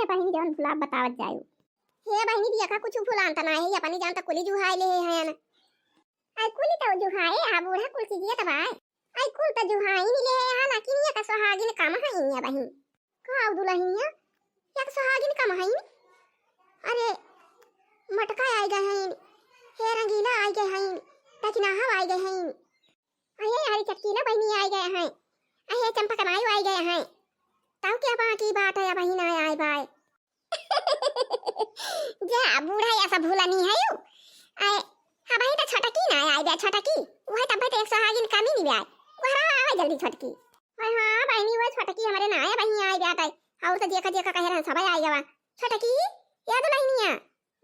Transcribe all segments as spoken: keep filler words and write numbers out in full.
हे बहिनी, जवन भुलाब बतावत जायु। हे बहिनी, देखा कुछ भुलान त नाही, अपनी जान त कुली जुहाई लेहे हयन। आई कुली त जुहाए, आ बूढ़ा कुल चीजिया त बाय। आई कुल त जुहाई नी लेहे, हालांकि नी एक सोहागिन कम हइन या बहिन। का दुलहिनिया, एक सोहागिन कम हइन? अरे, मटका आई गए हइन, हे रंगीला आई गए हइन, दखिनाहा आई गए हइन। अहे हरी चटकीला बहिनी आई गए हैं, अहे चंपा कमाई आई गए हैं। तब क्या बाकी बात है, बहिन आए, आए बाय। जा, बूढ़ा या सब भूला नहीं है यू। आए, हाँ बहिन, तो छोटकी ना आए, आए बे छोटकी। वह तब तो एक सोहागिन कमी नहीं आए। वह रहा आवे जल्दी छोटकी। अरे हाँ बहिनी, वह छोटकी हमारे ना आए, बहिन आए बे आए। और तो जेका जेका कहे रहन सब आए गवा। छोटकी, या दुलहिनिया,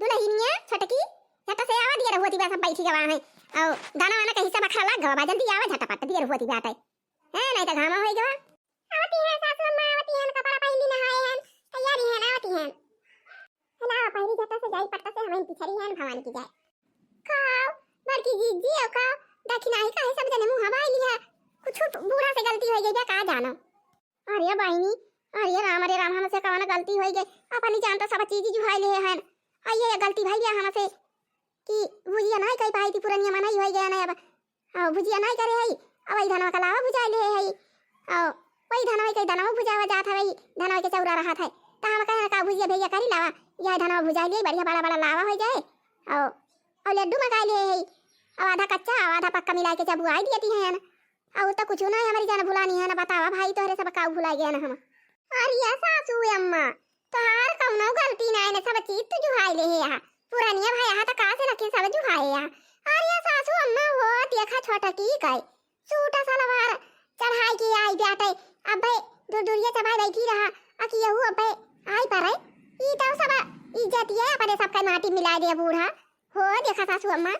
दुलहिनिया, छोटकी, झट से आवा, दियर होती बा, सब बैठी गवा हैं। और दाना वाना कहीं से बखरा लाग गवा बा, जल्दी आवा झटपट, दियर होती बाटे। हैं, नहीं तो घामा होई गवा। आवती है सासू अम्मा, आवती है, कपड़ा पहन ली, नहाए हैं, तैयारी है ना, आवती है। लावा पहिरी झट से जाई पट्टा से, हमें पिछड़ी है भवानी की जाए। खाओ, बड़की जीजी, आओ खाओ, दखिनाही काहे सब जने मुँह हवाई लिया। कुछ बूढ़ा से गलती हो गई क्या, का जानो। अरे बहिनी, अरे राम, अरे राम, हमसे कवन गलती होई गई? अपनी जान तो सब चीज जुहाई ले हन। आ ये गलती भई गया हमसे कि भुजिया नहीं कई पाई थी, पुरनिया मनई होई गया ना अब। और भुजिया नहीं करे हई, अब वही धनवा का लावा भुजाई ले हई। और वही धनवा के धनवा भुजावा जात है, वही धनवा के चौरा रहत है। तो हम कहे का भुजिया भैया करी लावा, यह धनवा भुजाई ले, बढ़िया बड़ा बड़ा लावा हो जाए। और, और लड्डू मंगाई ले हई, और आधा कच्चा, और आधा पक्का मिला के चबुआई दियती है ना। अउ त कुछ ना हमारी जान भुलानी है ना, बतावा भाई, तोहरे सब काऊ भुला गया ना हम। अरे सासू अम्मा, तोहार कौनो गलती ना है ना, सब चीज तू जुहाई ले है यहाँ। पुरानिया भाई यहाँ त का से लखे सब जुहाए यहाँ। अरे सासू अम्मा, वो देखा छोटकी कई सूट सलवार चढ़ाई के आई बाटे। अबे दूर दूरिया चबाई बैठी रहा, अकियहू अबे आई परे। ई तो सब इज्जतिया अपने सबका माटी मिला दे बूढ़ा। हो देखा सासू अम्मा,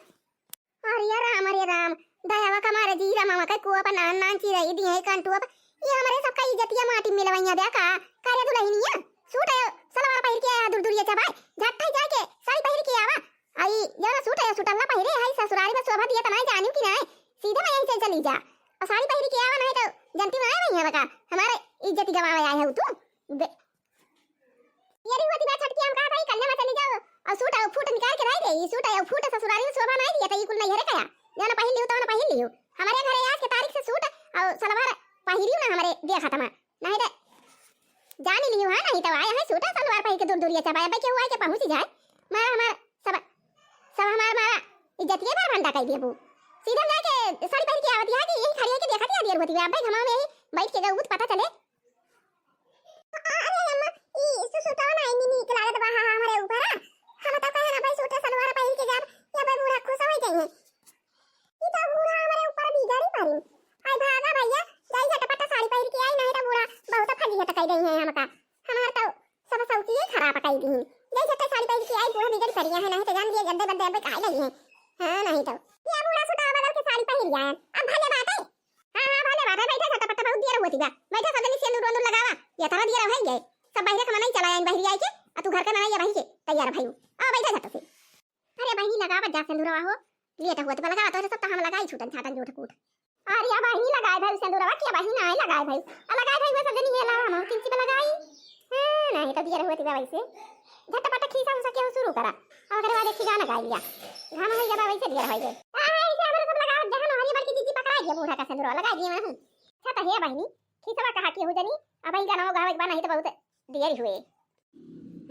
अरे राम, अरे राम, दयावा का मारे जी रमावा के कुआ पर नान नान चिरई दिए कंटुआ पर। ये हमरे सबका इज्जतिया माटी मिलवैया बे का? करे दुलहिनिया, सूट है सलवार पहिर के आया दूर दूरिया चबाई, झट्ठा जाके साड़ी पहिर के आवा। आई जरा सूट है सुटल्ला पहिरे है ससुरारी में शोभा दिया त नहीं जानियो कि नहीं, सीधे मैं यहीं से चली जा। और साड़ी पहिर के आवा नहीं तो जनती में आए वही है का? हमारे इज्जत गवावे आए है तू। बे-, ये रही होती बात छटकी, हम कहा था, "ई कन्या में चली जाओ, और सूट और फूट निकाल के रह गई, ई सूट और फूट ससुरारी में शोभा नहीं दिया था, ई कुल नहीं हरे कया, जाना पहिन लियो, तो ना पहिन लियो। हमारे घरे आज के तारीख से सूट और सलवार पहिरियो ना हमारे देखा तमा, नहीं तो जान ही लियो, हाँ, नहीं तो आए हैं सूट और सलवार पहिर के दूर दूरिया चबाए, भाई केहू आए के पहुँच जाए, मारा हमार सब, सब हमार मारा इज्जतिये बार भंडा कर दिए बू। सीधा जाके साड़ी पहिर के आवत यहाँ कि यही खड़ी है कि देखा दिया देर होती है, अब भाई घमाओ में यही बैठ के गऊत पता चले।" अरे अम्मा, ई सु-, सूटवा ना इन्नी नीक लागत बा, हा, हा, हमरे ऊपर, हाँ। हम तो कहे ना भाई सूट सलवार पहिर के जाब, या भाई बूढ़ा खुश हो जाइए। ई तो बूढ़ा हमरे ऊपर बिगड़ी पड़ी। आई भागा भैया, जाई झटपट साड़ी पहिर के आई, नहीं तो बूढ़ा बहुत फजीहत कई रही है हमका। हमार तो सब सौतिये खराब कई दी। जाई झटपट साड़ी पहिर के आई, बूढ़ा बिगड़ी पड़ी है, नहीं तो जान दिए गद्दे बद्दे अब काहे लगी है। हाँ, नहीं तो। ये बूढ़ा सूटवा बदल के साड़ी पहिर आया। अब भले बात है, हाँ, हाँ, भले बात है, बैठा झटपट, बहुत देर होती बा। बैठा सब जनी सेंदूर वेंदूर लगावा, ये तरह देर हो गए। सब बहिरे के मनई चला आइन बहिरी आई के, आ तू घर के मनई या बही के तैयार भई। आ बैठा झट से। अरे बहिनी लगावा जा सेंदूरवा हो, लेट हुआ तो लगावा, तोहरे सब तो हम लगाई छूटन छाटन जूठ कूट। अरे या बहिनी लगाए भई सेंदूरवा, क्या बहिन आए लगाए भई, आ लगाए भई वो सब जनी ये लावा हम किंची पे लगाई। हाँ, नहीं तो देर होती बा वैसे। झटपट खीसा उसा के शुरू करा, और ओकरे बाद एक गाना गाई लिया, घाम हो गया बा वैसे देर हो गए। आ, ऐसे हमारे सब लगावत जहाँ हमारी बड़की दीदी पकड़ा गया बूढ़ा का सेंदूरवा लगा दिए वहीं। अच्छा तो हे बहिनी, खीसवा कहा के हो जनी, अब ही गाना गावे के बा, नहीं तो बहुत देर हुए।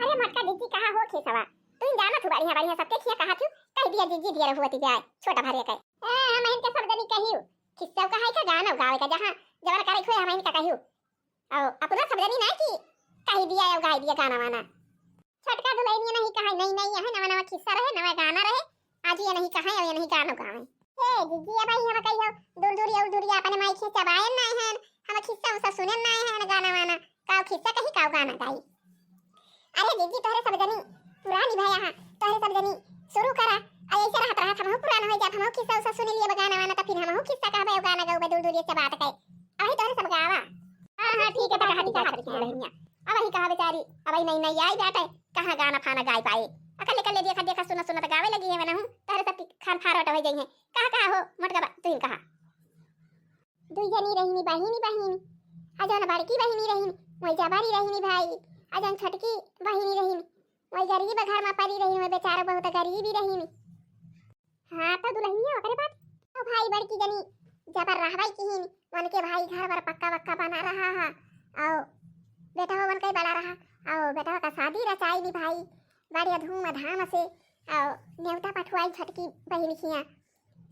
अरे मोटका जीजी कहा हो खीसवा, तू ही जाना थू बढ़िया बढ़िया सबके खिया कहा थू, कह दिया जीजी देर हुआ ती जाए, छोटा भरे के। ए, हम इनके सब जनी कहियो, खिस्सा कहा है का गाना गावे का, जहाँ जवन करे हुए हम इनका कहियो। और अपना सब जनी ना कि कह दिया और गाय दिया गाना वाना। छोटका दुलहिनिया नहीं कहा, नहीं, नहीं, यहाँ नवा नवा खिस्सा रहे, नवा गाना रहे, आज ये नहीं कहा और ये नहीं गाना गावे। ए जीजी, अब आई हम कहियो, दूर दूर और दूर अपने माई के चबायन ना है, हम खिस्सा उसा सुनन ना है, गाना वाना, काव खिस्सा कही काव गाना गाई। अरे जीजी, तोहरे सब जनी पुरानी भया हाँ, तोहरे सब जनी शुरू करा। आ ऐसे रहत रहत हमहू पुरान हो जात, हमहू खिस्सा उस्सा सुन लिए गाना वाना, तो फिर हमहू खिस्सा कहबे, गाना गौबे, दूर दूर ये सब बात कहे। अभी तोहरे सब गावा। हाँ, हाँ, ठीक है, तो कहा, ठीक है, ठीक है, बहनिया। अब वही कहा बेचारी, अब वही नई नई आई बाटे, कहाँ गाना फाना गाय पाए। अकल कल देखा देखा सुना सुना तो गावे लगी है, वनहू तोहरे सब की खान फारोट हो जाई है। कहा, कहा हो मोटका बा, तू ही कहा। दुई जनी रहिनी बहिनी बहिनी, आ जौन बड़की बहिनी रहिनी, मोई जबरी रहिनी भाई, अउ जउन छोटकी बहिनी रहिन, वही गरीब घर मा परी रहिन, वही बेचारा बहुत गरीबी रहिन। हाँ, तो दुलहिनिया ओकरे बाद, तो भाई बड़की जनी जबर रहवाई किहिन, उनके भाई घर बर पक्का वक्का बना रहा हा, अउ बेटवा उनके बड़ा रहा, अउ बेटवा का शादी रचाई दी भाई, बढ़िया धूमधाम से, अउ नेवता पठवाई छोटकी बहिन खिया,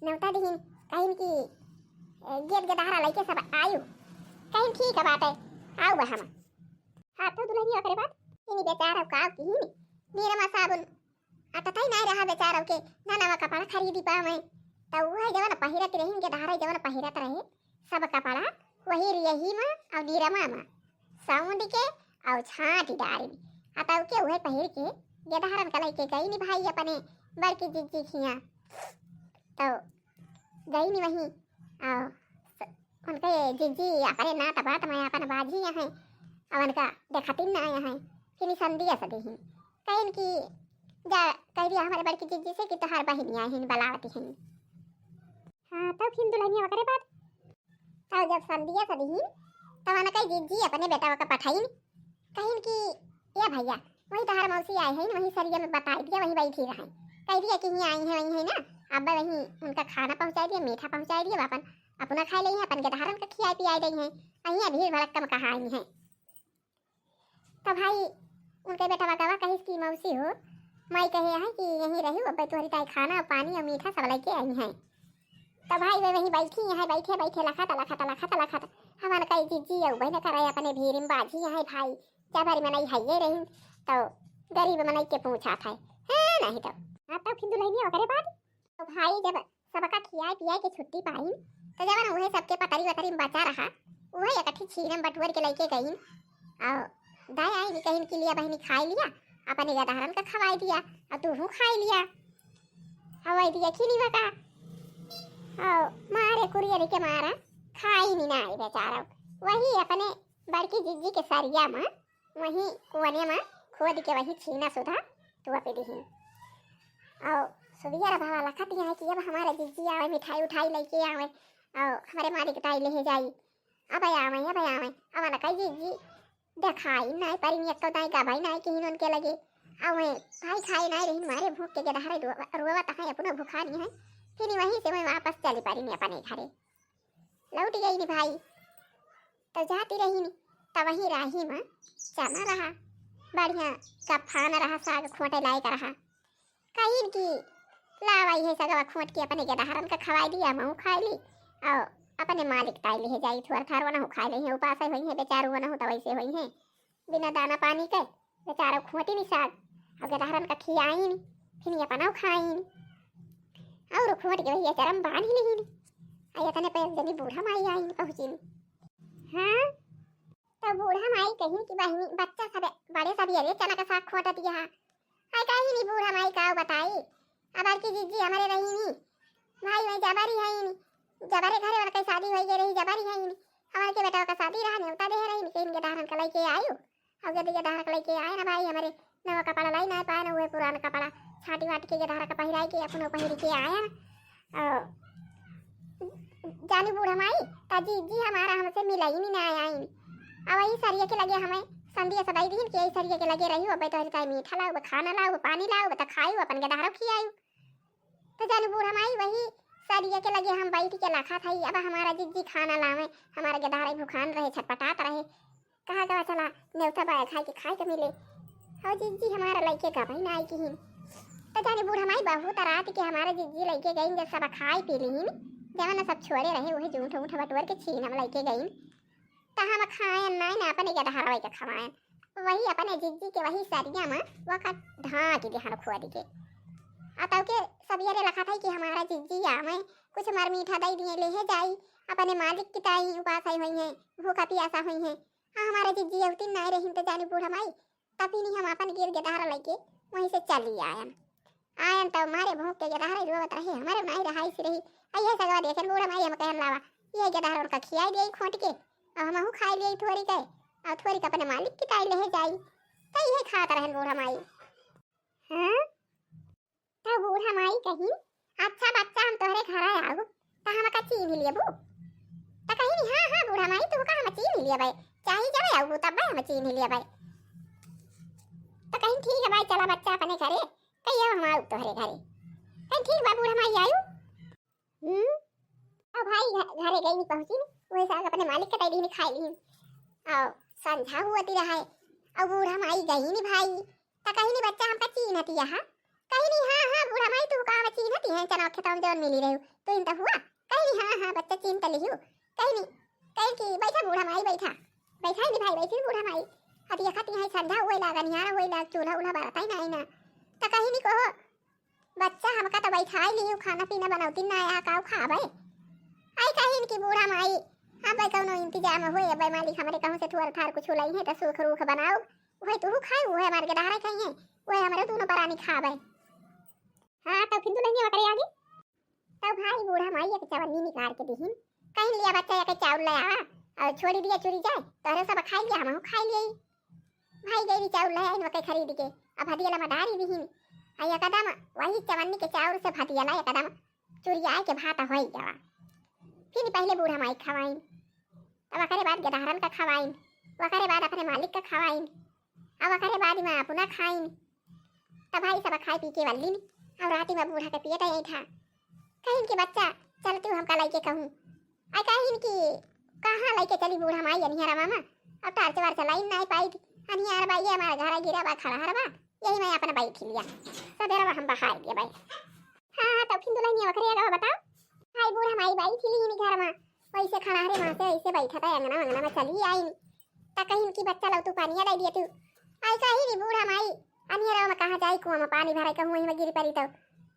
नेवता दिहिन, कहिन कि, ए, गेद गेदहरा लइके सब आयु, कहिन ठीक है बात है, आउब हम। हाँ, तो दुलहिनिया ओकरे बाद, इनी बेचारा का किहिन, नीरमा साबुन अटतई नाई रहा बेचारा के, ना नवा कपड़ा खरीदी पावे। त उहे जवन पहिरत रहिन, गेदहरा जवन पहिरत रहे, सब कपड़ा वही रियही मा अउ नीरमा मा सौंद के अउ छाँट डारिन। अतउ के उहे पहिर के गेदहरन का लइके गइन भाई अपने बड़की जिज्जी खिया। तो गइन वहीं, अउ स-, उनके जिज्जी अपने नात बात मा अपन बाझी अहइँ, अउ उनका देखतिन नाई अहइँ। फिर संदिया से दिहिन, कहिन कि जा कहि दिया हमरे बड़की जिज्जी से कि तोहार बहिनिया अहइँ, बलावत अहइँ। हाँ, तउ फिर दुलहिनिया ओकरे बाद, तउ जब संदिया से दिहिन, तब उनके जिज्जी अपने बेटवा का पठाइन, कहिन कि ए भइया, वही तोहार मौसी आई हइन, वही सरिया मा बताई दिया, वही बैठी रहइँ। कहि दिया कि हियाँ आई हैं, वही है ना, अब वही उनका खाना पहुँचाई दिया, मीठा पहुँचाई दिया, अपन अपना खाई लेइहैं, अपन गेदहरन का खियाई पियाई देइहैं, अहियाँ भीड़ भड़क्का मा कहाँ आई हैं। तो भाई उनके बेटवा गवा कहिस कि मौसी हो, माई कहे हैं कि यहीं रहिउ, अब तोहरी ताई खाना अउ पानी अउ मीठा सब लइके आई हैं। तो भाई वे वहीं बैठी हैं, बैठे बैठे लखत लखत लखत लखत, हमन कई जिज्जी अउ बहिन करे अपने भीरी मा बाझी हैं भाई, जबरी मनई हइये रहिन, तो गरीब मनई के पूछा था, है नहीं तो। हाँ, तो फिर दुलहिनिया ओकरे बाद तो भाई जब सबका खियाए पियाए के छुट्टी पाइन, तो जवन उहे सबके पतरी वतरी मा बचा रहा, उहे एकठी छीनम बटुअर के लइके गइन। अउ दाई आई कहिन कि लिया बहिनी खाई लिया, अपने गेदहरन का खवाई दिया, अउ तूहू खाई लिया। अउ वही दिया खिनी बका, अउ मारे कुरियरी के मारा खाइन नाई बेचारा। वही अपने बड़की जिज्जी के सरिया मा वहीं कुआने मा खोद के वही छीना सुधा तोप दिहिन। अउ सुबियर भवा लखत हैं कि अब हमारे जिज्जी आवे, मिठाई उठाई लइके आवे, अउ हमरे मालिक ताई लेहे जाई। अब आवे, अब आवे, अब उनके जिज्जी देखाई नाई परिन, एक्को दाई गबई नाई किहिन उनके लगे। अउ वहीं भाई खाए नाई रहिन, मारे भूख के गेदहरे रो-, रोवत हैं, अपनो भुखानी हैं। फिर वहीं से वहीं वापस चली परिन अपने घरे। लौट गइन भाई। तो जाती रहिन, तो वहीं राही मा चना रहा, बढ़िया कफान रहा, साग खोंटे लायक रहा। कहिन कि लावा इहे सगवा खोंट के अपने गेदहरन का खवाई दिया, महू खाई ली, अउ अपने मालिक ताई लेहे जाई, थोर थार वनहू खाई लेइहैं, उपास होइहैं बेचारू वनहू, तो वैसे होइहैं बिना दाना पानी के। बेचारा खोटिन साग, अउ गेदहरन का खियाइन, फिर अपनउ खाइन, अउर खोट के वही अचरा मा बाँधी लिहिन। अउ इतने पे जनी बूढ़ा माई आइन पहुँचिन। हाँ, तो बूढ़ा माई कहिन कि बहिनी, बच्चा सब, बड़े सब ये चना का साग खोटत यहाँ। अउ कहिन बूढ़ा माई का बताई, अब की जिज्जी हमरे रहिनी, भाई वहीं जबरी हइनी, जबरे घरे उनके शादी होई गई रही, जबरी हइनी, हमरे के बेटवा का शादी रहा, नेवता देहे रहिन कि इनके गेदहरन का लइके आयु। अउ जदि गेदहरा का लइके आए ना भाई, हमरे नवा कपड़ा लाई ना पाए ना, उहे पुरान कपड़ा छाँटी वाटी के गेदहरा का पहिराई के अपनो पहिर के आए ना। अउ जानी बूढ़ा माई, त जिज्जी हमारा हमसे मिलइनी ना आइन। अउ वही सरिया के लगे हमें संदिया सदाई दीन कि यही सरिया के लगे रहिउ, अब तोहरी ताई मीठा लाउब, खाना लाउब, पानी लाउब, त खाइउ, अपन गेदहरा खियाइउ। त जानी बूढ़ा माई, वही सरिया के लगे हम बैठ के लखत हई, अब हमारा जिज्जी खाना लावे, हमारा गेदहरा भुखान रहे, छटपटात रहे, कहा गवा चला नेवता बाया खाए के खाए के मिले। अउ जिज्जी हमारा लइके गबई नाई किहिन। त जानी बूढ़ा माई बहुत रात के हमारा जिज्जी लइके गइन, जब सब खाए पी लिहिन, जवन सब छोड़े रहे उहे जूठ उठ बटोर के छीनम लइके गइन। त हम खाएन नाई ना अपने गेदहरवा के खवाएन, वही अपने जिज्जी के वही सरिया मा वका ढाँक दिहन खोद के। अतउ के सबियरे लखत हई कि हमारा जिज्जी आवे, कुछ मर मीठा दइ दिए लेहे जाई, अपने मालिक की ताई उपास होइहैं, भूखा पियासा होइहैं। आ हमारा जिज्जी अवतिन नाई रहिन त जानी बूढ़ा माई, तपिनी हम अपन गेद गेदहरा लइके वहीं से चली आयन। आयन त मारे भूख के गेदहरा रोवत रहे, हमरे नाई रहाइस रही। अइहे सगवा देखेन बूढ़ा माई हम कहन लावा, इहे गेदहरा उनका खियाई दियाई खोट के, अउ हमहू खाई लियाई थोरी के, अउ थोरी के अपने मालिक की ताई लेहे जाई। त इहे खात रहन बूढ़ा माई। हाँ? तब बूढ़ा माई कहिन, "अच्छा बच्चा, हम तोहरे घरे आउब, त हमका चीन्हि लेबू?" त कहिन, "हाँ, हाँ बूढ़ा माई, तुहका हम चीन्हि लेबै, चाही जबै आउबू तबै हम चीन्हि लेबै।" कहिन ठीक है भाई, चला बच्चा अपने घरे, कहियो हम आउब तोहरे घरे। कहिन ठीक बा बूढ़ा माई, आयु। हम्म। अब भाई घ-, घरे गइन पहुँचिन, वही साग अपने मालिक के दइ दिहिन खाइ लिहिन। अउ संझा हुअति रहा है, अउ बूढ़ा माई गइन भाई, त कहिन बच्चा हमका चीन्हति अहा। कहिन हाँ हाँ बूढ़ा माई, तू का चीन्हति है, चना खेतवा में जउन मिली रहिउ, तू इन त हुआ। कहिन हाँ हाँ बच्चा चीन्ह त लिहिउ। कहिन, कहिन कि बैठा बूढ़ा माई बैठा, बैठा ही भाई बैठी बूढ़ा माई। हतिया खती है संझा हुए लाग, अन्हियारा हुए लाग, चूल्हा उल्हा बरतइ नाहीं ना। त कहिन कहो बच्चा, हमका त बैठाइ लिहू, खाना पीना बनउतिन ना आया, काउ खाबै? आई कहिन कि बूढ़ा माई, अब कउनो इंतजाम होए, अब मालिक हमरे कहूँ से थोर थार कुछ लइहें, त सूख रूख बनाउब, उहइ तुहू खाइउ, उहइ हमार गेदहरा खइहें, उहइ हमरे दूनो परानी खाबै। हाँ, तउ फिर दुलहिनिया ओकरे आगे। तउ भाई बूढ़ा माई एक चवन्नी निकार के दिहिन, कहिन लिया बच्चा, एक चाउर लइ आवा, अउ छोड़ी दिया चुरी जाए, तोहरे सब खाइ लिया, हमहू खाइ लिया। भाई गइनी चाउर लइ आइन वके खरीद के, अब भदियला में डारी दिहिन। आ एकदम वही चवन्नी के चाउर से भदियला एकदम चुरियाए के भात होइ गवा। फिर पहिले बूढ़ा माई खवाइन, तब ओकरे बाद गेदहरन का खवाइन, ओकरे बाद अपने मालिक का खवाइन, अब ओकरे बाद में अपना खाइन। तब भाई सब खाइ पी के वल्लिन, अउ राती में बूढ़ा के पियत ऐठा। कहिन कि बच्चा, चलतिउ हमका लइके कहूँ। आई कहिन कि कहाँ लइके चली बूढ़ा माई अन्हियारा मामा, अब टार्च वार्च लाइन नाहीं पाई थी। अन्हियार बा, ये हमारा घर गिरा बा, खड़हर बा, यही में अपना बैठी लिया, सबेरा हम बहार दिया बाई। हाँ, हाँ, तउ फिर दुलहिनिया ओकरे आगे बताओ। भाई बूढ़ा माई बैठी लिहिन घर में, वैसे खड़हरे में से ऐसे बैठा था अंगना, अंगना में चली आइन। त कहिन कि बच्चा लउ तू पानिया दइ दिया तू। आई कहिन बूढ़ा माई, अन्हियारा में कहाँ जाई, कुआँ में पानी भरे कहूँ वही में गिरी परी तउ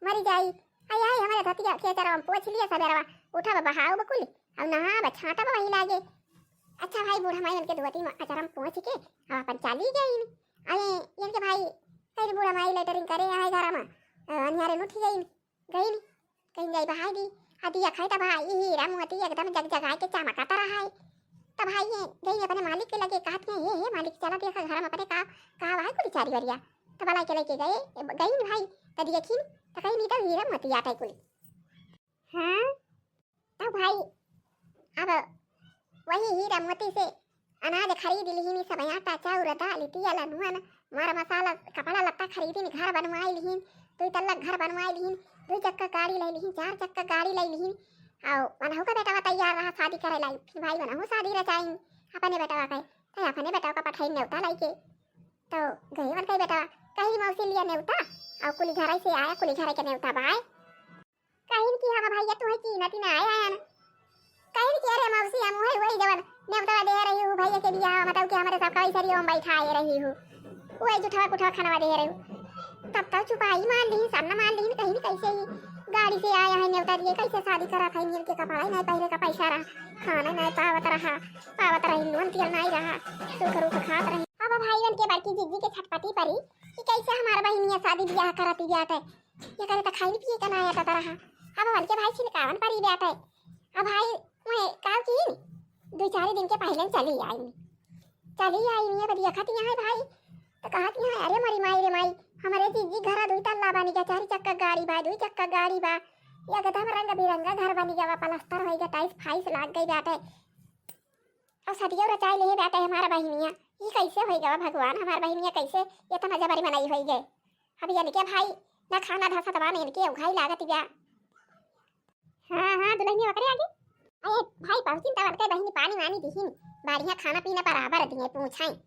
मरी जाई। आई आई हमरे धतिया के अचरवा में पोंछ लिया सबेरवा, उठब बहाउब कुल, अउ नहाब छाँटब वही लागे। अच्छा भाई बूढ़ा माई उनके धोती में अचरवा में पोंछ के, अउ अपन चली गइन। अरे इनके भाई, कहिन बूढ़ा माई लेटरिन करे आए घर में, अ, अन्हियारे में उठी गइन, गइन, कहिन जाई बहाई दी। आ दिया खाई त भाई हीरा मोती एकदम जगजगाए के चमकत रहा है। त भाई ये गइन अपने मालिक के लगे, कहत हैं, "हे, हे मालिक, चला देखा घर में अपने का, का बा कुल चारी वरिया।" त बलाइ के लइके गए, गइन भाई, त देखिन, त कहिन, "ई त हीरा मोती आटे कुल।" हाँ, त भाई, अब वही हीरा मोती से अनाज खरीद लिहिन, सब आटा, चाउर, दाल, तेल, नून, मर मसाला, कपड़ा लत्ता खरीदिन, घर बनवाइ लिहिन, दुइ तल्ला घर बनवाइ लिहिन, दुइ चक्का गाड़ी लइ लिहिन, चार चक्का गाड़ी लइ लिहिन। अउ मनहू का बेटवा तैयार रहा शादी करे लाई, फिर भाई मनहू शादी रचाइन अपने बेटवा के, त अपने बेटवा का पठाइन नेवता लइके। त गए उनका बेटवा, कहिन मौसी लिया नेवता, अउ कुली घरे से आया, कुली घरे के नेवता बाय। कहिन कि हम भैया तुहइ चीन्हति नाहीं आयन। कहिन कि अरे मौसी, हम उहइ, उहइ जवन नेवतवा देहे रहिउ भैया के बियाह, मतलब कि हमरे सब कई सरियो में बैठाए रहिउ। उहइ जुठवा कुठवा खनवा देहे रहिउ। तब तउ चुपाई मार लिहिन, सन्न मार लिहिन, कहिन कइसे ही गाड़ी से आया है नेवता दिए, कइसे शादी करत है, मिल के कपड़ा ही नाहीं पहिरे का पैसा रहा, खाना नाहीं पावत रहा, पावत रही, नून तेल नाहीं रहा, सूख रूख खात रही। अब भाई उनके बड़की जिज्जी के छटपटी परी कि कइसे हमार बहिनिया शादी बियाह करत बियाह है। ये करे त खाइन पिए का नाहीं आटा रहा। अब उनके भाई छिनकावन परी बाटे। अब भाई, मैं का की दुइ चार दिन के पहिले चली आइन। चली आइन, ये बदिया खती है भाई। त कहत है, "अरे मोरी माई रे माई, हमरे जिज्जी घरा दुइ तल्ला बनी गा, चार चक्का गाड़ी बा, दुइ चक्का गाड़ी बा। एकदम रंग बिरंगा घर बनी गा, पलस्तर होइ गा, टाइल्स फाइल्स लाग गई बाटे। अउ सदियो रचाई लेहे बाटे हमार बहिनिया। ई कइसे होइ गा भगवान, हमार बहिनिया कइसे इतना जबरी मनई होइ गए?" अब इनके भाई ना खाना धसत बा, ना इनके उघाई लागत बा। हाँ, हाँ, दुलहिनिया ओकरे आगे। अरे भाई, पहुँचिन तब उनके बहिनी पानी वानी दिहिन, बढ़िया खाना पीना बराबर दिए, पूछाई।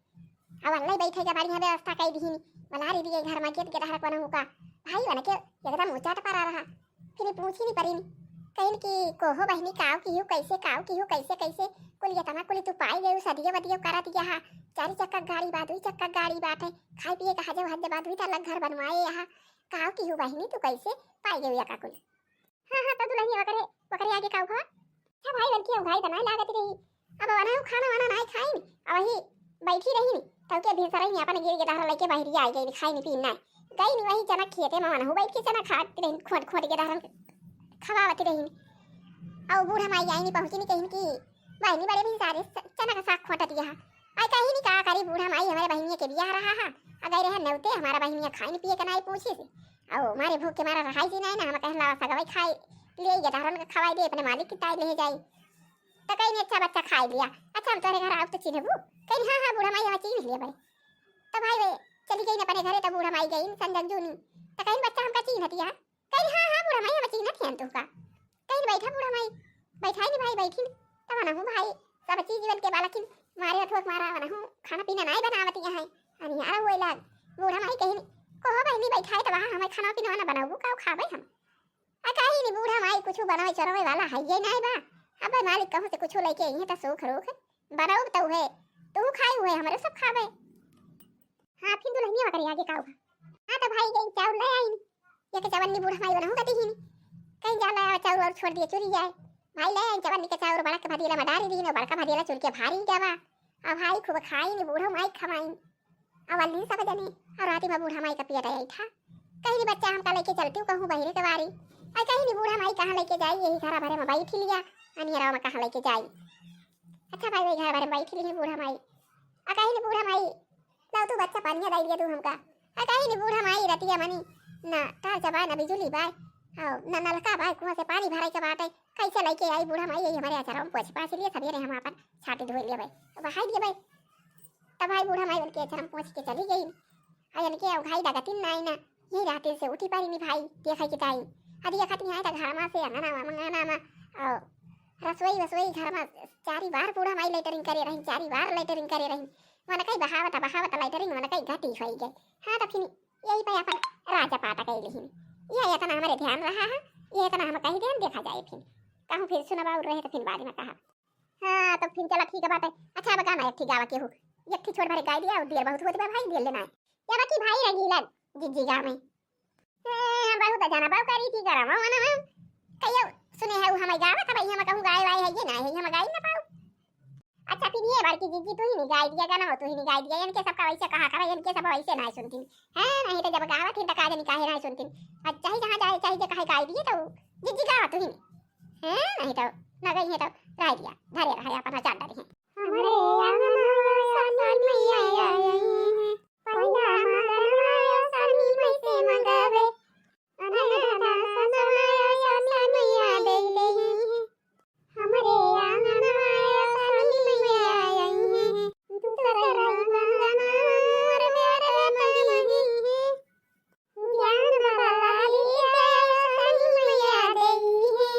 अब अल्लाह बैठे के बढ़िया व्यवस्था कई दिहिन, मलारी दिए घर में गेट के डहर कोना हुका। भाई उनके एकदम उचाट परा रहा। फिर पूछी नहीं परी। कहिन कि कोहो बहिनी, काव किहू, कैसे काव किहू, कैसे, कैसे? कुल इतना कुल तू पाई गयू, सदियो बदियो करत यहाँ। चारी चक्का गाड़ी बा, दुई चक्का गाड़ी बाटे, खाए पिए का हजे हजे बा, दुई तल्ला घर बनवाए यहाँ। काव किहू बहिनी, तू कैसे पाई गयू यका कुल? हाँ, हाँ, तो दुलहिनिया ओकरे, ओकरे आगे काव भवा? अच्छा भाई, बल्कि उघाई त नाई लागत रही। अब वनहु खाना वाना नाई खाइन, अब वही बैठी रहिन, तब के भीतर ही अपन गिर के दहर लेके बहरी आई गई, खाइन पीन नाई। गई नी वही चना खेते में, वनहु बैठ के चना खात रहिन, खोट खोट के दहरन खवावत रहिन। और बूढ़ा माई आई नी पहुँची नी, कहिन कि बहिनी बड़े भी सारे स-, चना का साग खोटत यहाँ। आई कहिन का करी बूढ़ा माई, हमारे बहिनिया के बियाह रहा है, आ गई रहे नेवते, हमारा बहिनिया खाइन पिए के नाई पूछी से। और मारे भूख के मारा रहाई सी नाई ना, हम कहन लावा सगवाई खाए, ले गए दहरन के खवाई दे, अपने मालिक की ताई ले जाई। तो कहीं अच्छा बच्चा खाई लिया। अच्छा, हम तोहरे घर आउब तो चिन्हबू? कहीं हाँ, हाँ, बूढ़ा माई, हम चिन्ह लिया बड़े। तो भाई वे चली गई अपने घर, गइन संजग जूनी, त कहिन बच्चा हमका चीन्हतिया। कहिन हाँ, हाँ, बूढ़ा माई, हम चीन्हत हियन तुहका। कहिन बैठा बूढ़ा माई, बैठाइन भाई, बैठिन। तब अनहु भाई, सब चीज जीवन के बालकिन मारे अथवा मारा अनहु खाना पीना नाई बनावतिया हैं। अनियारा हुए लाग। बूढ़ा माई कहिन, कहो बहिनी बैठाए, तब वहाँ हमें खाना पीना ना बनाऊ, का खाबे हम? आ कहिन बूढ़ा माई कुछ बनावे चढ़ावे वाला है ये नाई बा। अबे मालिक कहूँ से कुछ लेके आई है त सूख रूख बनाऊ त उहे, तू खाई उहे, हमरे सब खाबे। हाँ, फिर दुल्हनिया वकरे आगे का हुआ? हाँ, तो भाई गई चाउर ले आइन। ये के चवन्नी बूढ़ा माई बनहु गति ही नहीं। कहीं जा लाया चाउर और छोड़ दिए चुरी जाए। भाई ले आइन चवन्नी के चाउर बड़ा के भदीला में डारी दीन, बड़का भदीला चुर के भारी गवा। अब भाई खूब खाइन, बूढ़ा माई खवाइन। अब अल्ली सब जने, और राती में बूढ़ा माई का पिया आई था। कहीं बच्चा हमका लेके चलती हूँ कहूँ बहिरे के बारी। और कहीं बूढ़ा माई कहाँ लेके जाई, यही घरा भरे में बैठी लिया। अनियरा में कहाँ लेके जाई? अच्छा भाई, वही घर भरे में बैठी लिही बूढ़ा माई। आ कहीं बूढ़ा माई, लाओ तू बच्चा पानिया दाई लिया तू हमका। आ कहीं बूढ़ा माई रतिया मनी, ना तार जबा, ना बिजुली बाय, आओ, ना नलका बाय, कुआं से पानी भराई के बाटे। कैसे लेके आई बूढ़ा माई, यही हमारे अचरवा में पोछ पाछ लिए, सवेरे हम आपन छाटी धोई लेबै, बहाई देबै। तब भाई बूढ़ा माई उनके अचरवा में पोछ के चली गई। आ इनके अब घाई डगतिन ना आई ना, यही राते से उठी पारी नी भाई, देखा कि ताई। अरे देखत नहीं आए तो घर में से अंगना में, मंगना में, और रसोई वसोई घर में चारी बार बूढ़ा माई लेटरिंग करे रही, चारी बार लेटरिंग करे रही। मन कई बहावत बहावत लेटरिंग मन कई गति होई गई। हाँ, तो फिर यही पे अपन राजा पाटा कई लिहिन। ये इतना हमारे ध्यान रहा है, ये इतना हम कही देन, देखा जाए फिर। कहूँ फिर सुनबा और रहे तो फिर बाद में कहा। हाँ, तो फिर चला ठीक है बात है। अच्छा, अब गाना एक ठीक गावा के हो। एक ठीक छोड़ भरे गाय दिया और देर बहुत होत बा भाई, देर लेना है। क्या बाकी भाई रंगीलन, जिज्जी गावे। ए, हम बहुत जाना बाबू करी थी गरम, हो ना, हम कहियो सुने है, वो हमें गावा था भाई, हम कहूँ गाय वाय है, ये ना है, हम गाई ना पाऊ। अच्छा, फिर ये बार की जिज्जी तू ही नहीं गाई दिया गाना, हो तू ही नहीं गाई दिया, इनके सबका वैसे कहा करा, इनके सब वैसे ना सुनती है, नहीं तो जब गावा थी तो का जानी काहे ना सुनती। अच्छा ही जहाँ जाए, चाहे जे कहे गाई दिए तो जिज्जी गावा तू ही नहीं है, नहीं तो ना गई है तो रह दिया, धरे रहे अपन चांदा रहे। हमरे आंगन में सानी मैया आई है। पहिला मगन आयो सानी मैसे मंगावे। अनहरा समय आयो सानी मैया दे दे। हमरे आंगन आयो सानी मैया आई है। दूसरे आंगन मोर बेटा नहीं है। ज्ञान वाला लिया सानी मैया दे है।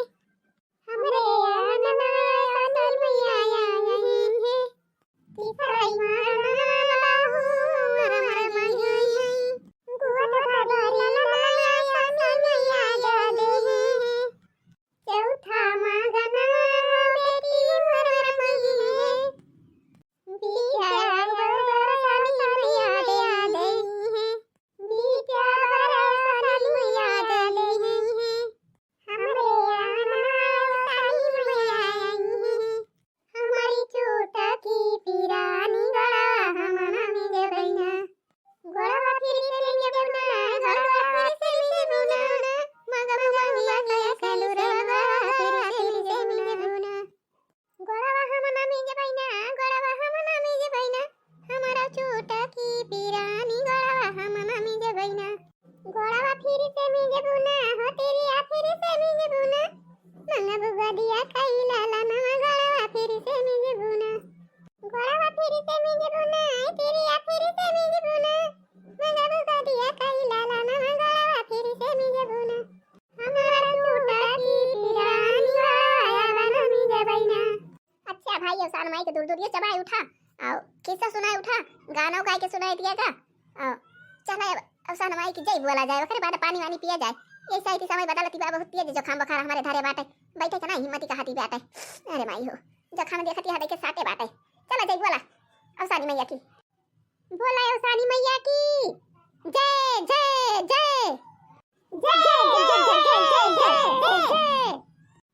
हमरे आंगन आयो सानी मैया आई है। हमरे आंगन आयो सानी मैया आई है। हमारी छोटा की पिरानी गोड़वा हम ना मिजे बहिना। गोड़वा फिर से मिजे बुना, गोड़वा फिर से मिजे बुना। मगब मगिया के सेनुरवा फिर से मिजे बुना। गोड़वा हम ना मिजे बहिना, गोड़वा हम ना मिजे बहिना। हमारा छोटा की पिरानी गोड़वा हम ना मिजे बहिना। गोड़वा फिर से मिजे बुना, हो तेरी आ फिर से मिजे बुना। मंगबू गदिया कई लाला नवा गोड़वा फिर से मिजे बुना। गोड़वा फिर से मिजे बुना, ए तेरी आ फिर से मिजे बुना। मंगबू गदिया कई लाला नवा गोड़वा फिर से मिजे बुना। हमारा छोटा की पिरानी गोड़वा आया बना मिजे बहिना। अच्छा भाई, अवसान माई के दूर दूर ये चबाए उठा, और किस्सा सुनाए उठा, गाना गाए के सुनाए दिया का। और चला अब अवसान माई की जय बोला जाए, ओकरे बाद पानी वानी पिया जाए। ये साइड समय बदलती बा, बहुत तेज जुकाम बुखार हमारे धरे बाटे, बैठे के ना हिम्मत कहाती बाटे। अरे माई हो, जुकाम देखती है देखे साटे बाटे। चला जय बोला अवसानी मैया की। बोला अवसानी मैया की जय, जय, जय। जय, जय, जय, जय, जय, जय, जय।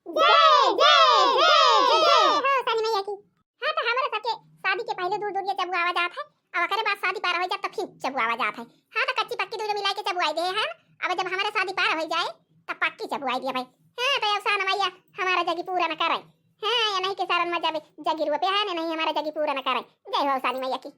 जय, जय, जय, जय, जय। हाँ, अवसानी मैया की। हाँ, तो हमारे सबके शादी के पहले दूर दूर ये चबुआवा जात है, और ओकरे बाद शादी पार हो जात तो फिर चबुआवा जात है। हाँ, तो कच्ची पक्की दूनो मिला के चबुआई दे है। अब जब हमारे शादी पार हो जाए, तब पक्की चबुआई दिया भाई। हाँ, तो अवसान मैया हमारा जगी पूरा न करे। हाँ, ये नहीं के सारन में जब जगी रुपया है, नहीं हमारा जगी पूरा न करे। जय हो अवसानी मैया की।